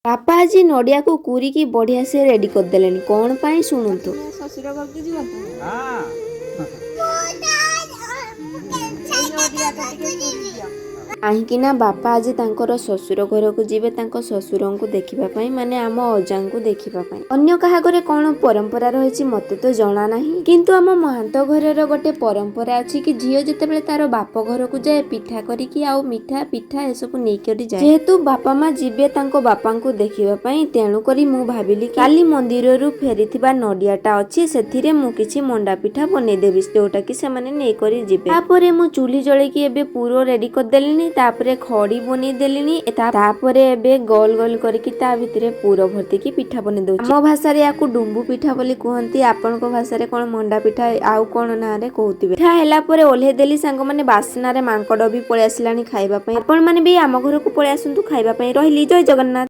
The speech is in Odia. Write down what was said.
ବାପା ଆଜି ନଡ଼ିଆକୁ କୁରିକି ବଢ଼ିଆ ସେ ରେଡ଼ି କରିଦେଲେଣି। କ'ଣ ପାଇଁ ଶୁଣନ୍ତୁ। ଶ୍ୱଶୁର ଘରକୁ ଯିବ ତ? ହଁ। ଏଇ ନଡ଼ିଆଟା ଟିକେ କୁରି ଦିଅ। କାହିଁକି ନା ବାପା ଆଜି ତାଙ୍କର ଶ୍ୱଶୁର ଘରକୁ ଯିବେ, ତାଙ୍କ ଶ୍ୱଶୁରଙ୍କୁ ଦେଖିବା ପାଇଁ, ମାନେ ଆମ ଅଜାଙ୍କୁ ଦେଖିବା ପାଇଁ। ଅନ୍ୟ କାହା ଘରେ କ'ଣ ପରମ୍ପରା ରହିଛି ମୋତେ ତ ଜଣା ନାହିଁ, କିନ୍ତୁ ଆମ ମହାନ୍ତ ଘରର ଗୋଟେ ପରମ୍ପରା ଅଛି କି ଝିଅ ଯେତେବେଳେ ତାର ବାପ ଘରକୁ ଯାଏ, ପିଠା କରିକି ଆଉ ମିଠା ପିଠା ଏସବୁ ନେଇକରି ଯାଏ। ଯେହେତୁ ବାପା ମା ଯିବେ ତାଙ୍କ ବାପାଙ୍କୁ ଦେଖିବା ପାଇଁ, ତେଣୁକରି ମୁଁ ଭାବିଲି କି କାଲି ମନ୍ଦିରରୁ ଫେରିଥିବା ନଡ଼ିଆଟା ଅଛି, ସେଥିରେ ମୁଁ କିଛି ମଣ୍ଡା ପିଠା ବନେଇଦେବି, ଯୋଉଟା କି ସେମାନେ ନେଇକରି ଯିବେ। ତାପରେ ମୁଁ ଚୁଲି ଜଳେଇକି ଏବେ ପୁର ରେଡି କରିଦେଲିଣି। ତାପରେ ଖଡ଼ି ବନେଇ ଦେଲିଣି। ତାପରେ ଏବେ ଗୋଲ ଗୋଲ କରିକି ତା ଭିତରେ ପୁର ଭର୍ତ୍ତିକି ପିଠା ବନେଇ ଦଉଛି। ଆମ ଭାଷାରେ ୟାକୁ ଡୁମ୍ବୁ ପିଠା ବୋଲି କୁହନ୍ତି। ଆପଣଙ୍କ ଭାଷାରେ କ'ଣ ମଣ୍ଡା ପିଠା ଆଉ କ'ଣ ନାଁରେ କହୁଥିବେ। ପିଠା ହେଲା ପରେ ଓହ୍ଲେଇ ଦେଲି। ସାଙ୍ଗମାନେ, ବାସ୍ନାରେ ମାଙ୍କଡ଼ ବି ପଳେଇ ଆସିଲାଣି ଖାଇବା ପାଇଁ। ଆପଣମାନେ ବି ଆମ ଘରକୁ ପଳେଇ ଆସନ୍ତୁ ଖାଇବା ପାଇଁ। ରହିଲି, ଜୟ ଜଗନ୍ନାଥ।